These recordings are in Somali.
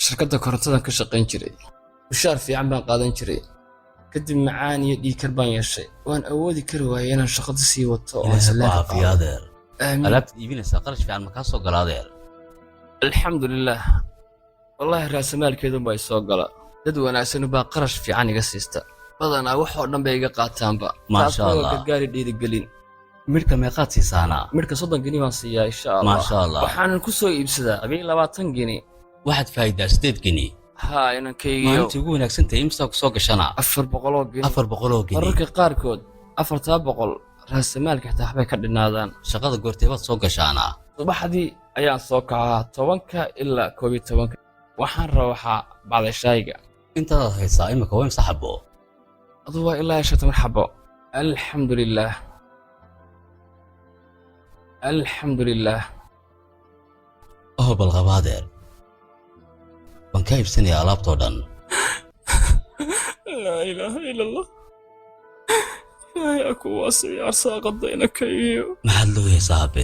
Shirkadda korontadan ka shaqayn jiray. Mushaar fiican baan qaadan jiray. Kadib macaan iyo dhiigkar baan yeeshay. Waan awoodi kari waayay inaan shaqada sii wato oo aan Ilaahay ku sallaanka caafiyo qaado. adeer. Aamiin. Alaabtaad iibinaysaa qarash fiican ma kaa soo gala adeer? Alxamdulillaah. Wallaahi raasamaalkeedun baa i soo gala. Dad wanaagsan baa qarash fiican iga siista. Badanaa wax oo dhan bay iga qaataanba. Maasha Taasna waa Allah. gargaari dhiirigelin. Midhka meeqaad siisaanaa? Midhka 30 gini baan siiyaa insha Allah. Maasha Allah. Waxaanan ku soo iibsadaa 22 gini. Waxaad faa'iidaa 8 gini. Haa, inankaygiyo. Maalintii ugu wanaagsan tahay imsaa ku soo gashanaa? 400 oo gini. 400 oo gini. Mararka qaarkood 400 raasamaalka xitaa waxbay ka dhinaadaan. Shaqada goortee baad soo gashaanaa? Subaxdii ayaan soo kacaa 10-ka ilaa 11-ka. Waxaan rabaa bacda shaayiga. Intaadaad haysaa imika waa imsa xabo? Aduu waa ilaa 15 xabo. Alxamdulillaah. Alxamdulillaah. Oh, bal qaba adeer. Waan kaa iibsanayaa alaabtoo dhan. Laa ilaaha ila Allah. Ilaahay ha ku waasiyo arsaaqada inankaygiyo. Maxaad looyaysaa aabe?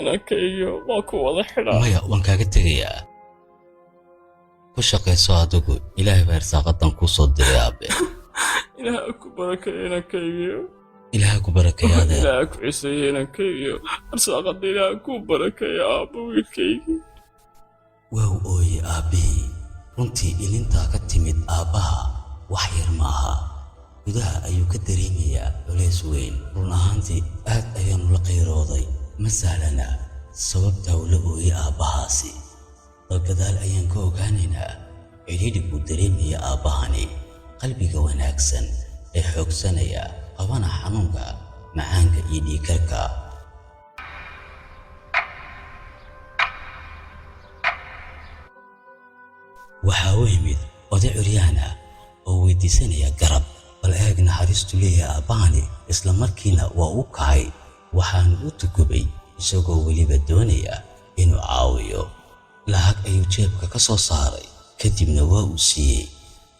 Inankaygiyo waa ku wada xidhaa. Maya, waan kaaga tegayaa. Ku shaqayso adigu, Ilaahay baa irsaaqadan kuu soo diray aabe. Ilaahay ha ku barakeeyo inankaygiyo. Ilaahay ku barakeeyo adeer. Ilaahay ha ku ciseeyo inankaygiyo. Arsaaqada Ilaahay ha kuu barakeeyo aabbo wiilkaygii. Waa uu ooyey aabbihii. Runtii ilintaa ka timid aabbaha wax yar maaha. Gudaha ayuu ka dareemayaa culays weyn. Run ahaantii aad ayaanu la qayrooday. Ma sahlana sababta uu la ooyey aabbahaasi. Bal gadaal ayaan ka ogaanaynaa cidhiidhi buu dareemaya aabbahani. Qalbiga wanaagsan ee xoogsanaya qabana xanuunka macaanka iyo dhiigkarka. Waxaa u yimid oday curyaan ah oo weydiisanaya garab. Bal eeg naxariistu leeyahay aabbahani, isla markiina waa u kacay, waxaanu u tukubay isagoo weliba doonaya inuu caawiyo. Lacag ayuu jeebka ka soo saaray, kadibna waa uu siiyey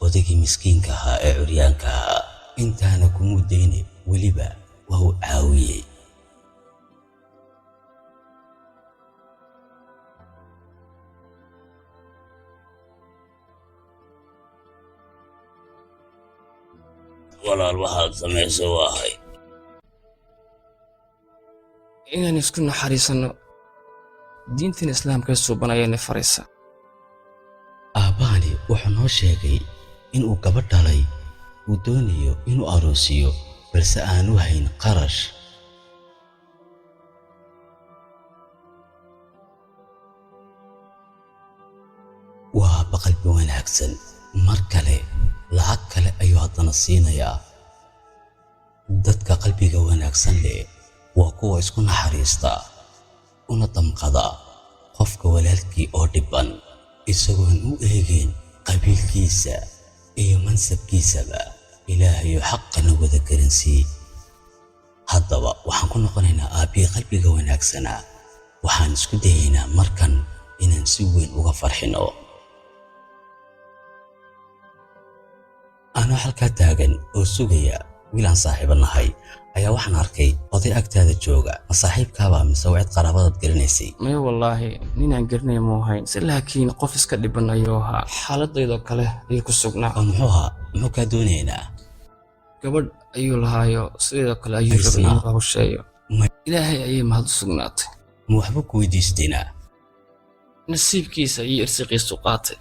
odaygii miskiinka ahaa ee curyaanka ahaa. Intaana kumuu dayne, weliba waa uu caawiyey. Walaal, waxaad samaysay waa ahay. Inaan isku naxariisanno diintan islaamka suuban ayaana faraysa. Aabbahani wuxuu noo sheegay inuu gabadh dhalay, uu doonayo inuu aroosiyo, balse aanu hayn qarash. Waa qalbi wanaagsan. Mar kale lacag kale ayuu haddana siinayaa. Dadka qalbiga wanaagsan leh waa kuwa isku naxariista una damqada qofka walaalkii oo dhibban, isagoon u eegin qabiilkiisa iyo mansabkiisaba. Ilaahayo xaqana wada garansii. Haddaba waxaan ku noqonaynaa aabbihii qalbiga wanaagsanaa. Waxaan isku dayaynaa markan inaan si weyn uga farxino. Anoo halkaa taagan oo sugaya wiil aan saaxiibo nahay ayaa waxaan arkay oday agtaada jooga. Ma saaxiibkaabaa mise waa cid qaraabadaad garanaysay? Maya wallaahi, ninaan garanaya muu ahayn. Si laakiin qof iska dhiban ayuu ahaa. Xaaladaydoo kale ayuu ku sugnaa. Oo muxuu ahaa? Muxuu kaa doonaynaa? Gabadh ayuu lahaayo, sidoo kale ayuu rabay Haysnaa. inuu hawsheeyo. Ilaahay ayay mahad u sugnaatay. Ma waxba ku weydiistaynaa? Nasiibkiisa iyo irsiqiisu qaatay.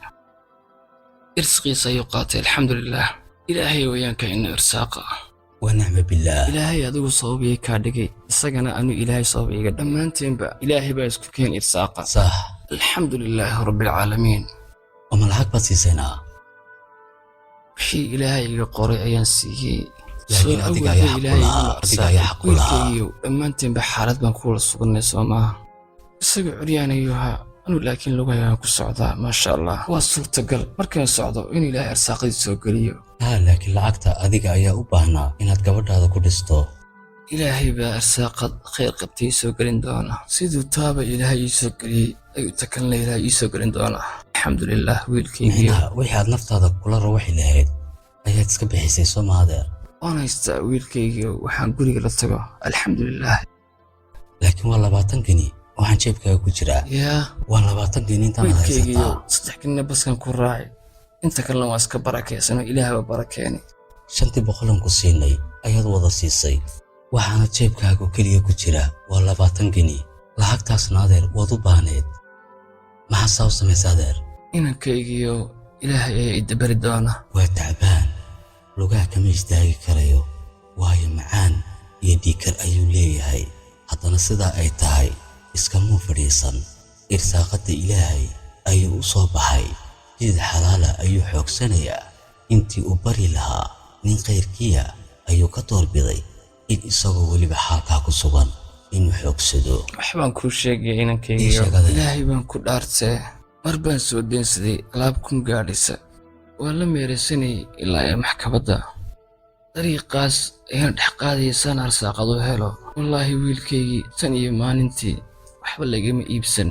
Irsiqiisa ayuu qaatay, alxamdulillaah. Ilaahay weeyaan ka ina irsaaqa. Wa nicma billaah. Ilaahay adigu sabab ii kaa dhigay, isagana anu Ilaahay sabab iiga. Dhammaanteenba Ilaahay baa isku keen irsaaqa. Sax. Alxamdulillaahi rabbil caalamiin. Oo ma lacag baad siisaynaa? Wixii Ilaahay iga qoray ayaan siiyey. Laakiin Soo adiga awgeed ayaa xaq u Ilaahay lahaa, iguma adiga ayaa xaq u lahaa. Wiilkaygiiyow, dhammaanteenba xaalad baan ku wada sugannay soo maaha. Isaga curyaan ayuu ahaa, anu laakiin lugahayaan ku socdaa, maasha Allah. Waa suurtagal markaan socdo inuu Ilaahay arsaaqadii soo geliyo. Haa, laakiin lacagta adiga ayaa u baahnaa inaad gabadhaada ku dhisto. Ilaahay baa arsaaqad khayr qabtay ii soo gelin doona. Siduu taaba Ilaahay ii soo geliyey ayuu takalna Ilaahay ii soo gelin doonaa. Alxamdulillaah wiilkaygiiyow. Micnaha wixii aad naftaada kula rawaxi lahayd ayaad iska bixisay soo ma adeer? Waan haystaa wiilkaygiiyow, waxaan guriga la tago. Alxamdulillaah. Laakiin waa 20 gini Waxaan jeebkaaga ku jiraa Yaa. waa 20 geni intaanaad Wiilkaygiiyo, haysataa. 3 genina baskan ku raaci, inta kalena waa iska barakaysanoo Ilaahba barakeenay. Shantii boqolan ku siinay ayaad wada siisay, waxaana jeebkaaga keliya ku jira waa 20 geni. Lacagtaasna, adeer, waad u baahneed. Maxaa saa u samaysa, adeer? Inankaygiiyo, Ilaahay ayaa i dabari doona. Waa tacbaan, lugaha kama istaagi karayo, waayo macaan iyo dhiigkar ayuu leeyahay. Haddana sidaa ay tahay iskamuu fadhiisan. Irsaaqadda Ilaahay ayuu u soo baxay, jidid xalaala ayuu xoogsanayaa. Intii uu bari lahaa nin khayrkiya ayuu ka doorbiday in isagoo weliba xaalkaa ku sugan inuu xoogsado. Wax baan kuu sheegaya, Ii inankaygiyo. sheeg, adeer. Ilaahay baan ku dhaartee, mar baan soo deensaday alaab 1000 gaadhisa. Waan la meeraysanayay ilaa ee maxkamadda. Dariiqaas ayaan dhex qaadaya saan arsaaqad u helo. Wallaahi wiilkaygii, tan iyo maalintii waxba lagama iibsan.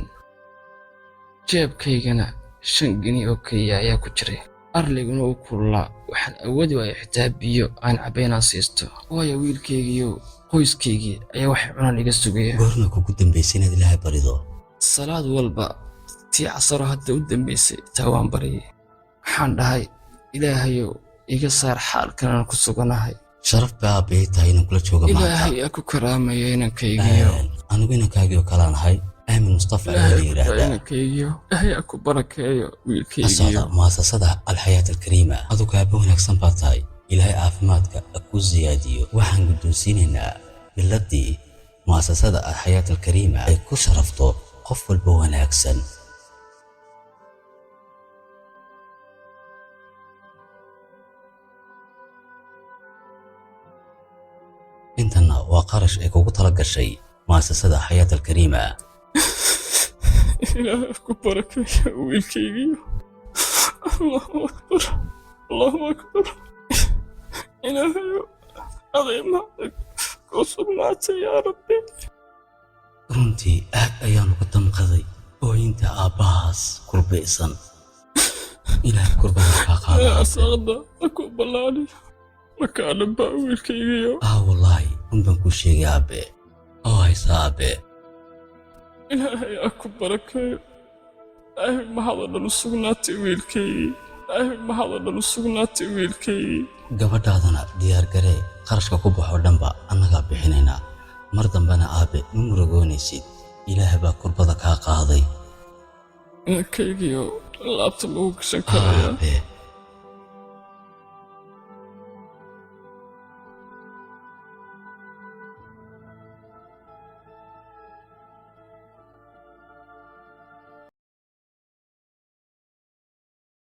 Jeebkaygana 5 geni oo keliya ayaa ku jiray. Arliguna uu kululaa. Waxaan awoodi waayay xitaa biyo aan cabba inaan siisto, waayo wiilkaygiiyo, qoyskaygii ayaa waxay cunaan iga sugaya. Goorma kugu dambaysay inaad Ilaahay barido? Salaad walba, tii casaro hadda u dambaysay taa waan baryay. Waxaan dhahay, "Ilaahayow, iga saar xaalkan aan ku suganahay." Sharaf baa aabbahay tahay inaan kula joogo maanta. Ilaahay aa ku karaamaya, inankaygiyo. Anigu inankaagii oo kalaan ahay. Aamin Mustafa ayaa la Ilaahay ku yidhaahdaa. Inankaygiyo, Ilaahay aa ku barakeeyo, Ka wiilkaygiyo. socda muasasada Alxayaat Alkariima. Adugu aabba wanaagsan baa tahay. Ilaahay caafimaadka ha kuu siyaadiyo. Waxaan guddoonsiinaynaa biladii muasasada Alxayaat Alkariima ay ku sharafto qof walba wanaagsan. Intanna waa qarash ay kugu tala gashay muasasada Xayaat Alkariima. Ilaahay ku barakeeyo, wiilkaygiyo. Allahu akbar, Allahu akbar. Ilaahayo, aday mahad ku sugnaatay, yaa Rabbi. Runtii aad ayaan uga damqaday ooyinta aabbahaas kurbaysan. Ilaahay kurbada kaa qaada, aabe. Arsaaqda ha ku ballaaliyo makaanaba, wiilkaygiyo. Ah, wallaahi run baan kuu sheegay, aabe, oo haysa, aabe. Ilaahay ha ku barakeeyo. Ilaahay mahadoo dhan u sugnaatay, wiilkaygii. Ilaahay mahadoo dhan u sugnaatay, wiilkaygii. Gabadhaadana diyaar garee. Qarashka ku baxoo dhanba annagaa bixinaynaa. Mar dambena, aabe, ma murugoonaysid. Ilaah baa kurbada kaa qaaday. Inankaygiyo, laabta lagu gashan karayaa. Aabe.